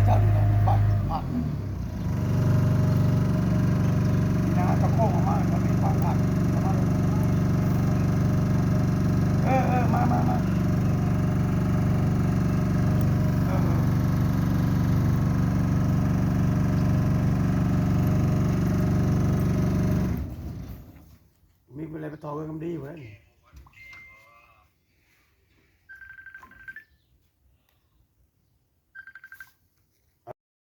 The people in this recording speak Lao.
ເຈົ້ານີ້ແຫຼະ ໄປພັກ ນາກະໂຄ້ງອອກມາ ກະມີບາງພັກ ເຂົ້າມາ ເອີ ເອີ ມາ ມາ ມາ ເອີ ເອີ ມີຜູ້ໃດໄປຕໍ່ເຮືອນຄຳດີພຸ້ນແຫຼະນີ້.